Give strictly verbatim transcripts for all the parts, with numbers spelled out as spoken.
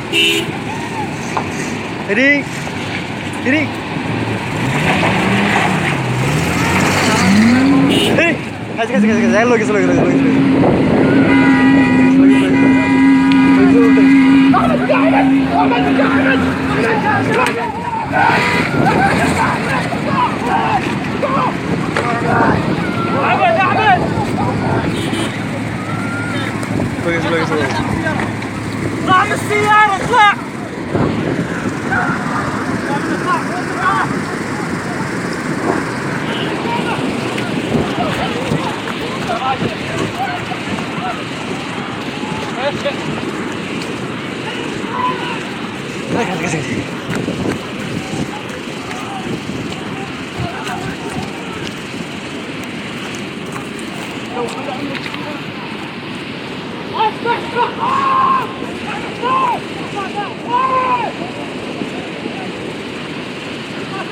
Ready? Ready? Ready? Guys, guys, guys, guys, look, look, look, look, look. احمد، احمد، اطلع من السيارة، اطلع.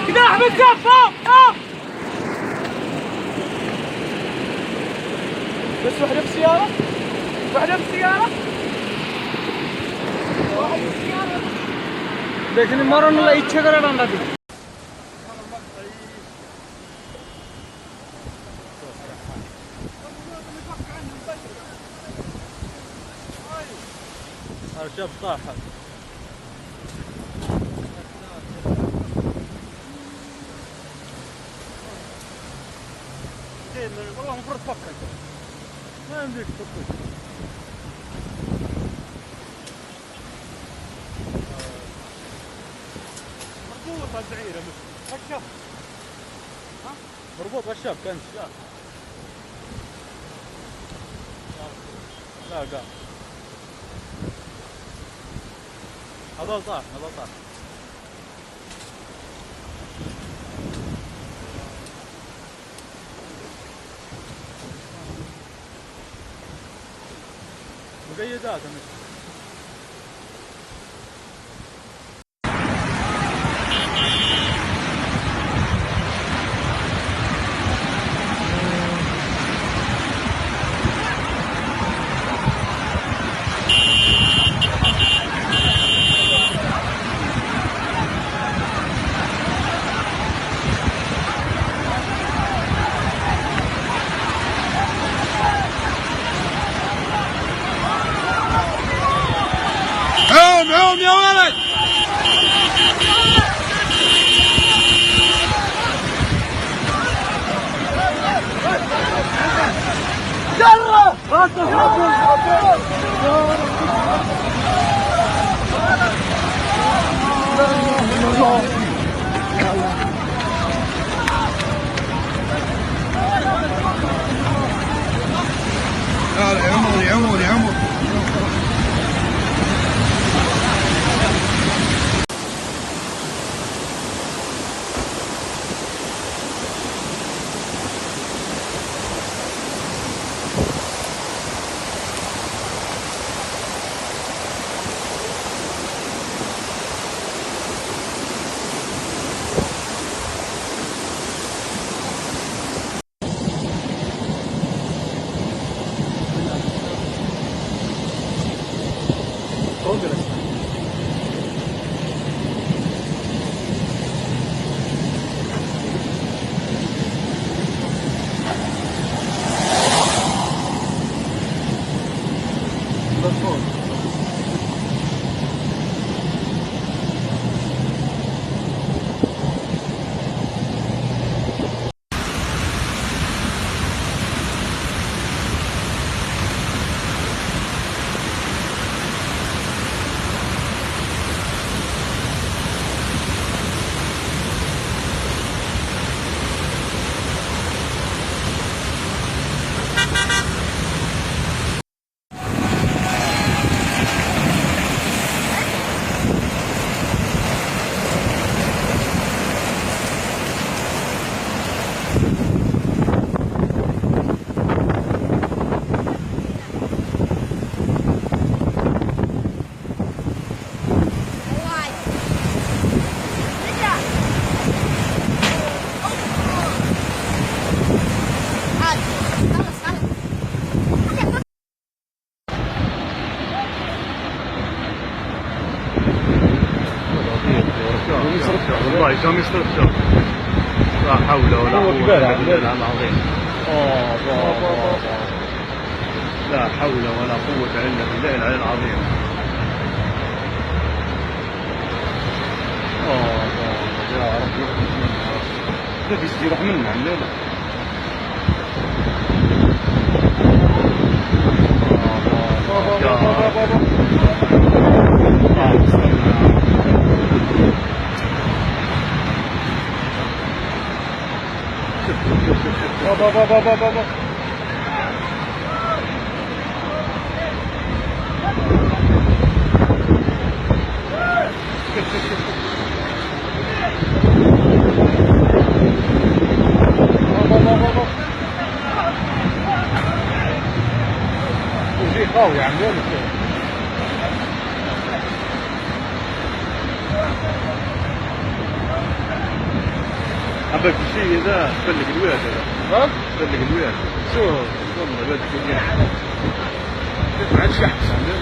كده احمد، سف، سف، سف. بس واحدة بالسيارة، واحدة بالسيارة، واحدة بالسيارة. দেখেন, মরণ হলো ইচ্ছে করে রান্না দিই। الشاب طاح. زين، والله المفروض تفكر. ما يمديك تفكر. مربوط البعير يا مستر. الشاب. ها؟ مربوط بالشبكة أنت. لا، قاع. هذول طاح، هذول طاح. مقيدات أنا. عوم، عوم يا ولد. يا عمر، يا عمر، يا عمر. جامي ستوب شوب. لا حول ولا قوة إلا بالله العظيم. آه، آه، آه، آه. لا حول ولا قوة إلا بالله العلي العظيم. آه، آه، يا رب، يا رب، يا رب. لا، بيس يروح منا، لا، لا. بابا، بابا، بابا، بابا. وزي قوي، يعني، وين الشيء؟ عندك شيء إذا تفلق الويل هذا. ها؟ تفلق الويل. شو؟ والله الويل كبير. ما عادش يحبس، عندك؟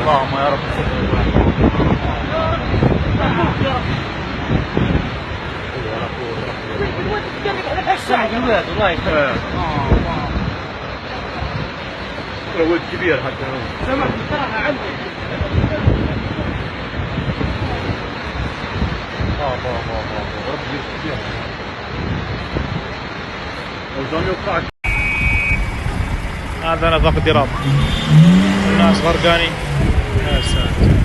اللهم يا رب. الواد كبير حتى هو. سمح، تراها عندي. بابا، بابا، بابا، ربي يستر. هذا نفق دراب. الناس غرقانين. يا ساتر.